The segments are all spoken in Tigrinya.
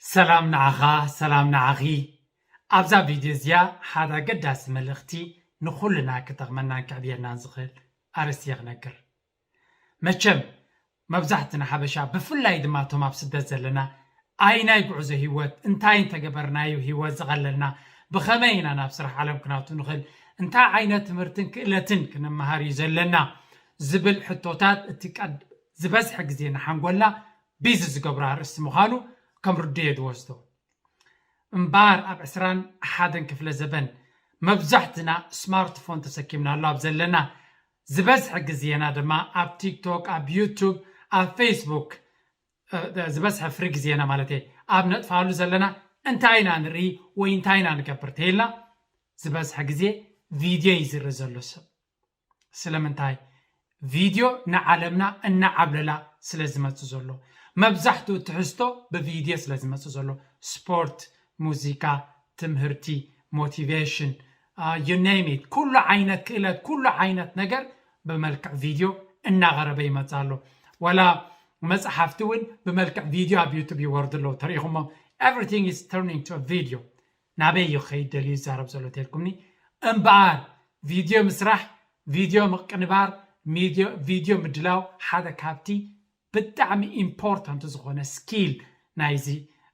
ሰላም ንዓኻ፣ ሰላም ንዓኺ። ኣብዛ ቪድዮ እዚኣ ሓደ ኣገዳሲ መልእኽቲ ንኹልና ክጠቕመናን ከዕብየናን ዝኽእል ኣርእስቲ እየ ክነግር። መቸም መብዛሕትና ሓበሻ፣ ብፍላይ ድማ እቶም ኣብ ስደት ዘለና፣ ኣይናይ ጉዕዞ ህይወት፣ እንታይ እንተገበርናዩ ህይወት ዝቐለልና፣ ብኸመይ ኢና ናብ ስራሕ ዓለም ክናቱ ንኽእል፣ እንታይ ዓይነት ትምህርትን ክእለትን ክንመሃር እዩ ዘለና ዝብል ሕቶታት እቲ ቀድ-፣ ዝበዝሐ ግዜ ንሓንጎልና ቢዚ ዝገብሮ ኣርእስቲ ምዃኑ ከም ርዱእ እየ ዝወስዶ። እምበኣር ኣብ ዕስራን ሓደን ክፍለ ዘበን መብዛሕትና ስማርትፎን ተሰኪምና ኣሎ ኣብ ዘለና፣ ዝበዝሐ ግዜና ድማ ኣብ ቲክቶክ፣ ኣብ ዩቱብ፣ ኣብ ፌስቡክ፣ እ፣ ዝበዝሐ ፍሪ ግዜና ማለት እየ ኣብ ነጥፋሉ ዘለና። እንታይ ኢና ንርኢ ወይ እንታይ ኢና ንገብር ተይልና፣ ዝበዝሐ ግዜ ቪድዮ እዩ ዝርኢ ዘሎ ሰብ። ስለምንታይ? ቪድዮ ንዓለምና እናዓብለላ ስለ ዝመጽእ ዘሎ። መብዛሕትኡ ትሕዝቶ ብቪድዮ ስለ ዝመጽእ ዘሎ። ስፖርት፣ ሙዚቃ፣ ትምህርቲ፣ ሞቲቬሽን፣ you name it፣ ኩሉ ዓይነት ክእለት፣ ኩሉ ዓይነት ነገር ብመልክዕ ቪድዮ እናቐረበ ይመጽእ ኣሎ። ዋላ መጽሓፍቲ እውን ብመልክዕ ቪድዮ ኣብ ዩቱብ ይወርዱ ኣለዉ። ተሪኢኹሞ? Everything is turning to a video። ናበይ እዩ ክኸይድ ደልዩ ይዛረብ ዘሎ ተልኩምኒ? እምበኣር ቪድዮ ምስራሕ፣ ቪድዮ ምቅንባር፣ ሚድዮ-፣ ቪድዮ ምድላው ሓደ ካብቲ ብጣዕሚ ኢምፖርታንት ዝኾነ ስኪል ናይዚ፣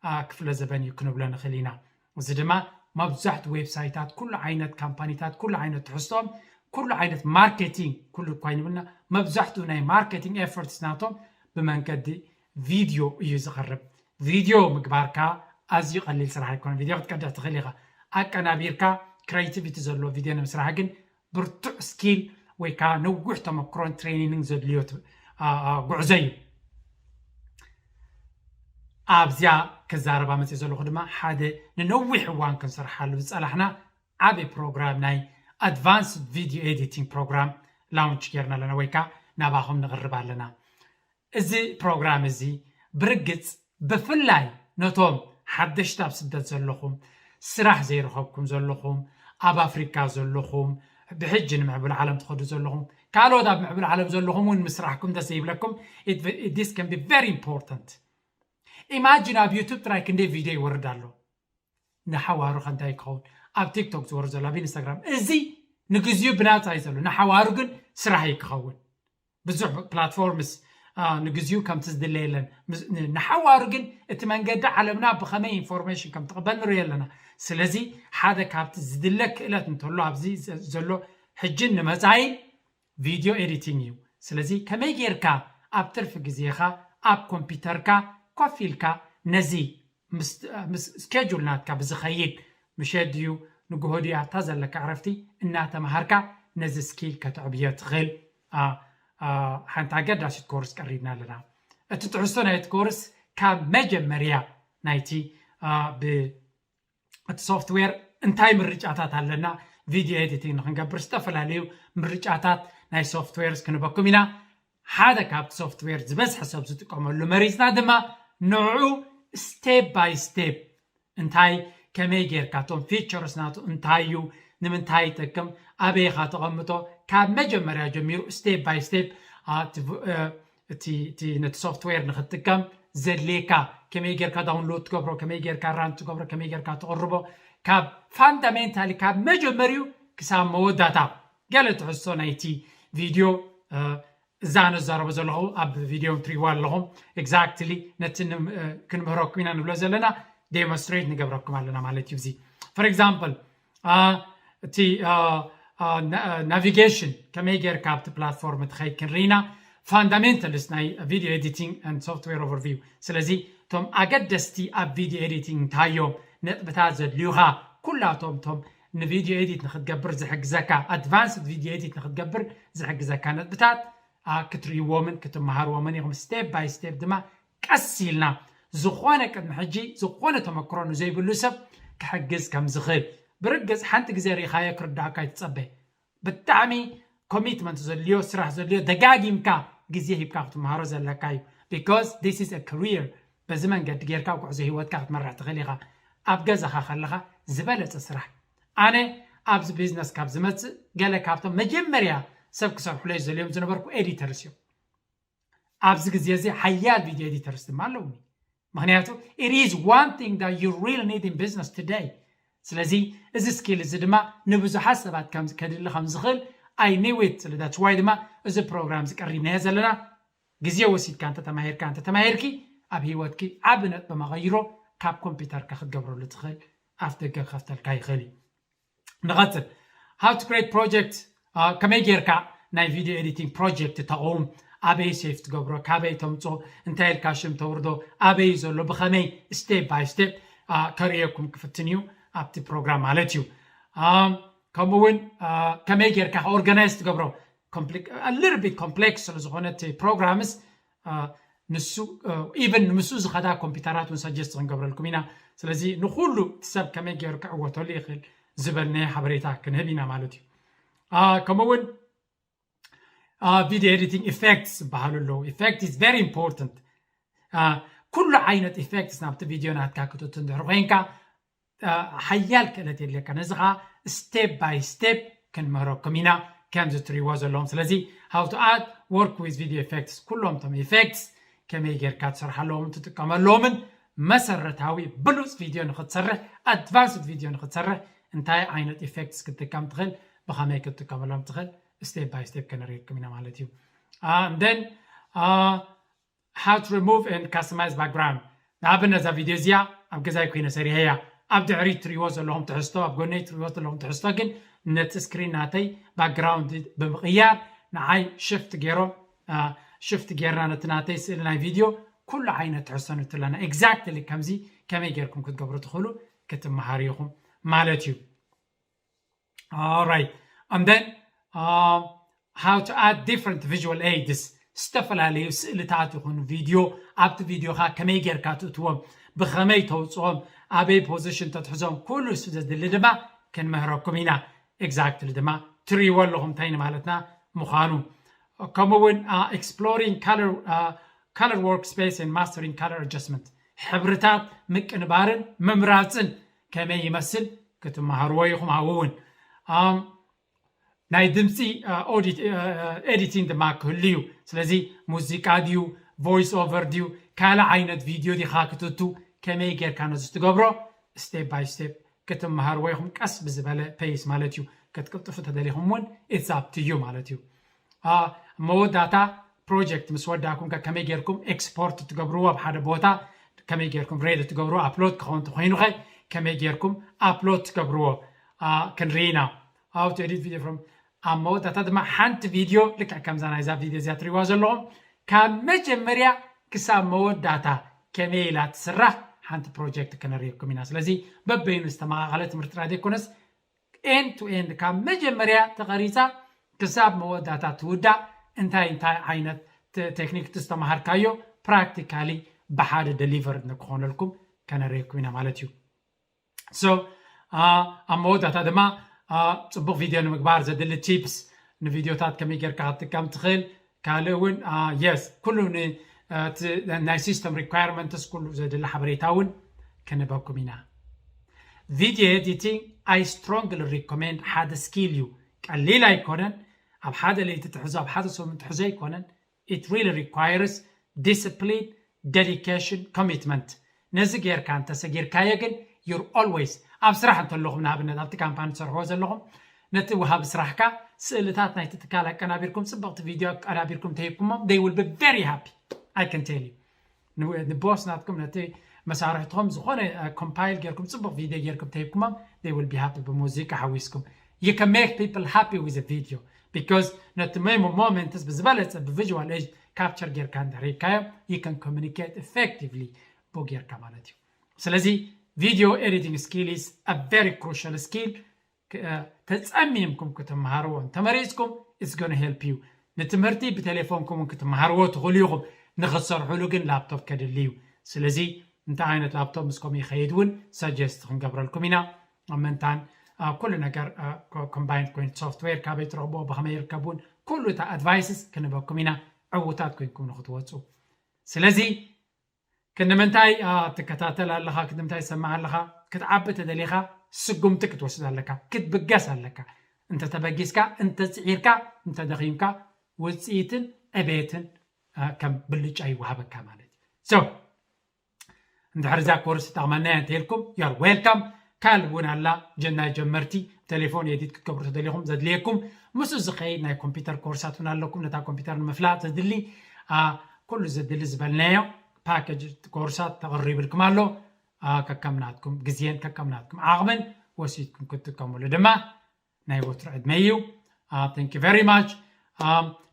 አ፣ ክፍለ ዘበን እዩ ክንብሎ ንኽእል ኢና። እዚ ድማ መብዛሕትኡ ዌብሳይታት፣ ኩሉ ዓይነት ካምፓኒታት፣ ኩሉ ዓይነት ትሕዝቶም፣ ኩሉ ዓይነት ማርኬቲንግ፣ ኩሉ እኳ ይንብልና፣ መብዛሕትኡ ናይ ማርኬቲንግ ኤፈርትስ ናቶም ብመንገዲ ቪድዮ እዩ ዝቐርብ። ቪድዮ ምግባርካ ኣዝዩ ቀሊል ስራሕ ኣይኮነን። ቪድዮ ክትቀድሕ ትኽእል ኢኻ። ኣቀናቢርካ ክሬቲቪቲ ዘለዎ ቪድዮ ንምስራሕ ግን ብርቱዕ ስኪል ወይ ከዓ ነዊሕ ተመክሮን ትሬኒንግን ዘድልዮ ት-፣ አ፣ አ፣ ጉዕዞ እዩ። ኣብዚኣ ክዛረባ መፅእ ዘለኹ ድማ ሓደ ንነዊሕ እዋን ክንሰርሓሉ ዝፀላሕና ዓብዪ ፕሮግራም ናይ ኣድቫንስድ ቪድዮ ኤዲቲንግ ፕሮግራም ላውንች ጌርና ኣለና ወይ ከዓ ናባኹም ንቕርብ ኣለና። እዚ ፕሮግራም እዚ ብርግጽ ብፍላይ ነቶም ሓደሽቲ ኣብ ስደት ዘለኹም፣ ስራሕ ዘይረኸብኩም ዘለኹም፣ ኣብ ኣፍሪካ ዘለኹም፣ ብሕጂ ንምዕቡል ዓለም ትኸዱ ዘለኹም፣ ካልኦት ኣብ ምዕቡል ዓለም ዘለኹም እውን ምስራሕኩም ደስ ይብለኩም። It, this can be very important። ኢማጂን ኣብ ዩቱብ ጥራይ ክንደይ ቪድዮ ይወርድ ኣሎ። ንሓዋሩ ከ እንታይ ክኸውን? ኣብ ቲክቶክ ዝወርድ ዘሎ፣ ኣብ ኢንስታግራም፣ እዚ ንግዚኡ ብናጻ እዩ ዘሎ። ንሓዋሩ ግን ስራሕ እዩ ክኸውን። ብዙሕ ፕላትፎርምስ፣ አ፣ ንግዚኡ ከምቲ ዝድለ የለን። ምስ-፣ ን-፣ ንሓዋሩ ግን እቲ መንገዲ ዓለምና ብኸመይ ኢንፎርሜሽን ከም ትቕበል ንርኢ ኣለና። ስለዚ ሓደ ካብቲ ዝድለ ክእለት እንተሎ ኣብዚ ዘ-፣ ዘሎ ሕጅን ንመጻኢ ቪድዮ ኤዲቲንግ እዩ። ስለዚ ከመይ ጌርካ ኣብ ትርፊ ግዜኻ ኣብ ኮምፒውተርካ ኮፍ ኢልካ ነዚ ምስ፣ ምስ ስኬጁል ናትካ ብዝኸይድ፣ ምሸት ድዩ ንግሆ ድዩ ኣብታ ዘለካ ዕረፍቲ እናተምሃርካ ነዚ ስኪል ከተዕብዮ ትኽእል፣ አ፣ አ፣ ሓንቲ ኣገዳሲት ኮርስ ቀሪብና ኣለና። እቲ ትሕዝቶ ናይቲ ኮርስ ካብ መጀመርያ ናይቲ፣ አ፣ ብ-፣ እቲ ሶፍትዌር እንታይ ምርጫታት ኣለና፣ ቪድዮ ኤዲቲንግ ንክንገብር ዝተፈላለዩ ምርጫታት ናይ ሶፍትዌርስ ክንበኩም ኢና። ሓደ ካብቲ ሶፍትዌር ዝበዝሐ ሰብ ዝጥቀመሉ መሪጽና ድማ ንዕኡ ስቴፕ ባይ ስቴፕ እንታይ፣ ከመይ ጌርካ፣ እቶም ፊቸርስ ናቱ እንታይ እዩ፣ ንምንታይ ይጠቅም፣ ኣበይኻ ተቐምጦ፣ ካብ መጀመርያ ጀሚሩ ስቴፕ ባይ ስቴፕ፣ አ፣ እቲ ቭ-፣ እ፣ እቲ፣ እቲ ነቲ ሶፍትዌር ንክትጥቀም ዘድልየካ፣ ከመይ ጌርካ ዳውንሎድ ትገብሮ፣ ከመይ ጌርካ ራን ትገብሮ፣ ከመይ ጌርካ ትቕርቦ፣ ካብ ፋንዳሜንታሊ፣ ካብ መጀመሪኡ ክሳብ መወዳእታ። ገለ ትሕዝቶ ናይቲ ቪድዮ፣ እ፣ እዛ ኣነ ዝዛረቦ ዘለኹ ኣብ ቪድዮ ትሪእዋ ኣለኹም። ኤግዛክትሊ ነቲ ንም-፣ እ፣ ክንምህረኩም ኢና ንብሎ ዘለና ዴሞንስትሬት ንገብረኩም ኣለና ማለት እዩ። እዚ፣ ፎር ኤግዛምፕል፣ አ፣ እቲ፣ አ፣ አ፣ ና-፣ ናቪጌሽን ከመይ ጌርካ ኣብቲ ፕላትፎርም ትኸይድ ክንርኢና፣ ፋንዳሜንታልስ ናይ ቪድዮ ኤዲቲንግ ኤንድ ሶፍትዌር ኦቨርቪው። ስለዚ እቶም ኣገደስቲ ኣብ ቪድዮ ኤዲቲንግ እንታይ እዮም ነጥብታት ዘድልዩኻ፣ ኩላቶም እቶም ንቪድዮ ኤዲት ንክትገብር ዝሕግዘካ፣ ኣድቫንስድ ቪድዮ ኤዲት ንክትገብር ዝሕግዘካ ነጥብታት፣ አ፣ ክትርእይዎምን ክትመሃርዎምን ኢኹም። ስቴፕ ባይ ስቴፕ ድማ ቀስ ኢልና፣ ዝኾነ ቅድሚ ሕጂ ዝኾነ ተመክሮ ንዘይብሉ ሰብ ክሕግዝ ከም ዝኽእል። ብርግጽ ሓንቲ ግዜ ርኢኻዮ ክርዳእካ ኣይትጸበ። ብጣዕሚ ኮሚትመንት ዘድልዮ፣ ስራሕ ዘድልዮ፣ ደጋጊምካ ግዜ ሂብካ ክትመሃሮ ዘለካ እዩ። ቢኮዝ ዚስ ኢዝ አ ካሪየር። በዚ መንገዲ ጌርካ ጉዕዞ ህይወትካ ክትመርሕ ትኽእል ኢኻ። ኣብ ገዛኻ ከለኻ ዝበለጸ ስራሕ። ኣነ ኣብዚ ቢዝነስ ካብ ዝመጽእ፣ ገለ ካብቶም መጀመርያ ሰብ ክሰርሑለይ ዘልዮም ዝነበርኩ ኤዲተርስ እዮም። ኣብዚ ግዜ እዚ ሓያል ቪድዮ ኤዲተርስ ድማ ኣለውኒ። ምክንያቱ it is one thing that you really need in business today። ስለዚ እዚ skill እዚ ድማ ንብዙሓት ሰባት ከም ከድሊ ከም ዝኽእል I knew it። ስለዚ that's why ድማ እዚ ፕሮግራም እዚ ቀሪብናዮ ዘለና። ግዜ ወሲድካ እንተተማሂርካ እንተተማሂርኪ ኣብ ህይወትኪ ዓቢ ነጥቢ መቐይሮ ካብ ኮምፒውተርካ ክትገብረሉ ትኽእል ኣፍ ደገ ክኸፍተልካ ይኽእል እዩ። ንቐጽል። How to create project፣ ከመይ ጌርካ ናይ ቪድዮ ኤዲቲንግ ፕሮጀክት ተቐውም፣ ኣበይ ሴፍ ትገብሮ፣ ካበይ ተምጾ፣ እንታይ ኢልካ ሽም ተውርዶ፣ ኣበይ እዩ ዘሎ፣ ብኸመይ፣ step by step ከርእየኩም ክፍትን እዩ ኣብቲ ፕሮግራም ማለት እዩ። ከምኡ እውን ከመይ ጌርካ ኦርጋናይዝ ትገብሮ፣ ሊትል ቢት ኮምፕሌክስ ስለዝኾነ እቲ ፕሮግራምስ ንሱ ኢቨን ንምሱ ዝኸዳ ኮምፒውተራት እውን ሰጀስት ክንገብረልኩም ኢና። ስለዚ ንኩሉ እቲ ሰብ ከመይ ገይሩ ክዕወተሉ ይኽእል ዝበልናዮ ሓበሬታ ክንህብ ኢና ማለት እዩ። ከምኡ እውን ቪድዮ ኤዲቲንግ ኢፌክትስ ዝበሃሉ ኣለዉ። ኢፌክት is very important። ኩሉ ዓይነት ኢፌክትስ ናብቲ ቪድዮ ናትካ ክትእቱ እንድሕር ኮይንካ ሓያል ክእለት የድልየካ። ነዚ ከዓ ስቴፕ ባይ ስቴፕ ክንምህረኩም ኢና ከምዚ ትሪእዎ ዘለኹም። ስለዚ how to add work with video effects፣ ኩሎም እቶም ኢፌክትስ ከመይ ጌርካ ትሰርሓለዎምን ትጥቀመሎምን መሰረታዊ ብሉፅ ቪድዮ ንክትሰርሕ፣ ኣድቫንስድ ቪድዮ ንክትሰርሕ እንታይ ዓይነት ኢፌክትስ ክትጥቀም ትኽእል፣ ብኸመይ ክትጥቀመሎም ትኽእል ስቴፕ ባይ ስቴፕ ከነርእየኩም ኢና ማለት እዩ። And then how to remove and customize background። ንኣብነት እዛ ቪድዮ እዚኣ ኣብ ገዛይ ኮይነ ሰሪሐያ። ኣብ ድሕሪት ትሪእዎ ዘለኹም ትሕዝቶ፣ ኣብ ጎነይ ትሪእዎ ዘለኹም ትሕዝቶ ግን ነቲ ስክሪን ናተይ ባክግራውንድ ብምቕያር ንዓይ ሽፍት ገይሮም ሽፍት ጌርና ነቲ ናተይ ስእሊ ናይ ቪድዮ ኩሉ ዓይነት ትሕዝቶ ንትለና ኤግዛክትሊ ከምዚ ከመይ ጌርኩም ክትገብሩ ትኽእሉ ክትመሃሩ ኢኹም ማለት እዩ። All right. And then uh, how to add different visual aids፣ ዝተፈላለዩ ስእልታት ይኹን ቪድዮ ኣብቲ ቪድዮኻ ከመይ ጌርካ ትእትዎም፣ ብኸመይ ተውፅኦም፣ ኣበይ ፖዚሽን ተትሕዞም፣ ኩሉ እሱ ዘድሊ ድማ ክንምህረኩም ኢና። ኤግዛክትሊ ድማ ትርእይዎ ኣለኹም እንታይ ንማለትና ምዃኑ። ከምኡ እውን exploring color color workspace and mastering color adjustment፣ ሕብርታት ምቅንባርን ምምራፅን ከመይ ይመስል ክትመሃርዎ ኢኹም። ኣብኡ እውን ናይ ድምፂ ኤዲቲንግ ድማ ክህሉ እዩ። ስለዚ ሙዚቃ ድዩ፣ ቮይስ ኦቨር ድዩ፣ ካልእ ዓይነት ቪድዮ ዲኻ ክትእቱ፣ ከመይ ጌርካ ነዚ ትገብሮ ስቴፕ ባይ ስቴፕ ክትመሃርዎ ኢኹም። ቀስ ብዝበለ ፔይስ ማለት እዩ። ክትቅልጥፉ ተደሊኹም እውን it's up to you ማለት እዩ። መወዳእታ ፕሮጀክት ምስ ወዳእኩም ከ ከመይ ጌርኩም ኤክስፖርት ትገብርዎ ኣብ ሓደ ቦታ፣ ከመይ ጌርኩም ሬዲ ትገብርዎ፣ ኣፕሎድ ክኸውን ተኮይኑ ከ ከመይ ጌርኩም ኣፕሎድ ትገብርዎ ክንርኢ ኢና። How to edit video from ኣብ መወዳእታ ድማ ሓንቲ ቪድዮ ልክዕ ከምዛ ናይዛ ቪድዮ እዚኣ ትሪእዋ ዘለኹም ካብ መጀመርያ ክሳብ መወዳእታ ከመይ ኢላ ትስራሕ ሓንቲ ፕሮጀክት ከነርእየኩም ኢና። ስለዚ በበይኑ ዝተመቓቐለ ትምህርቲ ጥራይ ዘይኮነስ ኤንድ ቱ ኤንድ ካብ መጀመርያ ተቐሪፃ ክሳብ መወዳእታ ትውዳእ እንታይ እንታይ ዓይነት ቴክኒክ ዝተመሃርካዮ ፕራክቲካሊ ብሓደ ደሊቨር ንክኾነልኩም ከነርእየኩም ኢና ማለት እዩ። So ኣብ መወዳእታ ድማ ፅቡቕ ቪድዮ ንምግባር ዘድሊ ቲፕስ ንቪድዮታት ከመይ ጌርካ ክትጥቀም ትኽእል ካልእ እውን የስ ኩሉ ናይ ሲስተም ሪኳርመንትስ ኩሉ ዘድሊ ሓበሬታ እውን ክንበኩም ኢና። ቪድዮ ኤዲቲንግ I strongly recommend ሓደ ስኪል እዩ። ቀሊል ኣይኮነን። ኣብ ሓደ ለይቲ ትሕዞ ኣብ ሓደ ሰሙን ትሕዞ ኣይኮነን። It really requires discipline, dedication, commitment። ነዚ ጌርካ እንተሰጊርካዮ ግን you're always ኣብ ስራሕ እንተለኹም ንኣብነት ኣብቲ ካምፓኒ ትሰርሕዎ ዘለኹም ነቲ ወሃቢ ስራሕካ ስእልታት ናይቲ ትካል ኣቀናቢርኩም ፅብቕቲ ቪድዮ ኣቀናቢርኩም ተሂብኩሞም they will be very happy I can tell you። ንቦስ ናትኩም ነቲ መሳርሕትኹም ዝኾነ ኮምፓይል ጌርኩም ፅቡቕ ቪድዮ ጌርኩም ተሂብኩሞም they will be happy ብሙዚቃ ሓዊስኩም you can make people happy with a video because ነቲ ሜሞ ሞመንትስ ብዝበለፀ ብቪዥዋል ኤጅ ካፕቸር ጌርካ እንድሕር ሂብካዮም you can communicate effectively ብኡ ጌርካ ማለት እዩ። ስለዚ video editing skill is a very crucial skill። ተፀሚምኩም ክትመሃርዎ እንተመሪፅኩም it's gonna help you። ንትምህርቲ ብቴሌፎንኩም እውን ክትመሃርዎ ትኽእሉ ኢኹም። ንኽትሰርሕሉ ግን ላፕቶፕ ከድሊ እዩ። ስለዚ እንታይ ዓይነት ላፕቶፕ ምስ ከምኡ ይኸይድ እውን ሰጀስት ክንገብረልኩም ኢና። ኣብ መንታን ኩሉ ነገር ኮምባይንድ ኮይኑ ሶፍትዌር ካበይ ትረኽቦ ብኸመይ ይርከብ እውን ኩሉ እቲ ኣድቫይስስ ክንበኩም ኢና ዕዉታት ኮይንኩም ንክትወፁ። ስለዚ ክንዲ ምንታይ ትከታተል ኣለኻ? ክንዲ ምንታይ ትሰምዕ ኣለኻ? ክትዓቢ ተደሊኻ ስጉምቲ ክትወስድ ኣለካ፣ ክትብገስ ኣለካ። እንተተበጊስካ፣ እንተፅዒርካ፣ እንተደኺምካ ውፅኢትን ዕቤትን ከም ብልጫ ይወሃበካ ማለት እዩ። So እንድሕር እዛ ኮርስ ትጠቕመና እያ እንተኢልኩም you're welcome። ካልእ እውን ኣላ ጀናይ ጀመርቲ፣ ቴሌፎን ኤዲት ክትገብሩ ተደሊኹም ዘድልየኩም ምስኡ ዝኸይድ ናይ ኮምፒውተር ኮርሳት እውን ኣለኩም። ነታ ኮምፒውተር ንምፍላጥ ዘድሊ ኩሉ ዘድሊ ዝበልናዮ ፓኬጅ ኮርሳት ተቕሪብልኩም ኣሎ። ከከም ናትኩም ግዜን ከከም ናትኩም ዓቕምን ወሲድኩም ክትጥቀምሉ ድማ ናይ ወትሩ ዕድመ እዩ። Thank you very much።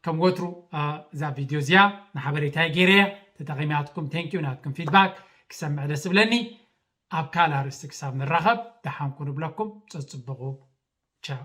ከም ወትሩ እዛ ቪድዮ እዚኣ ንሓበሬታይ ገይረያ ተጠቒማትኩም thank you ናትኩም ፊድባክ ክሰምዕ ደስ ብለኒ። ኣብ ካልእ ኣርእስቲ ክሳብ ንራኸብ ደሓንኩ ንብለኩም። ጸጽብቑ። ቻው።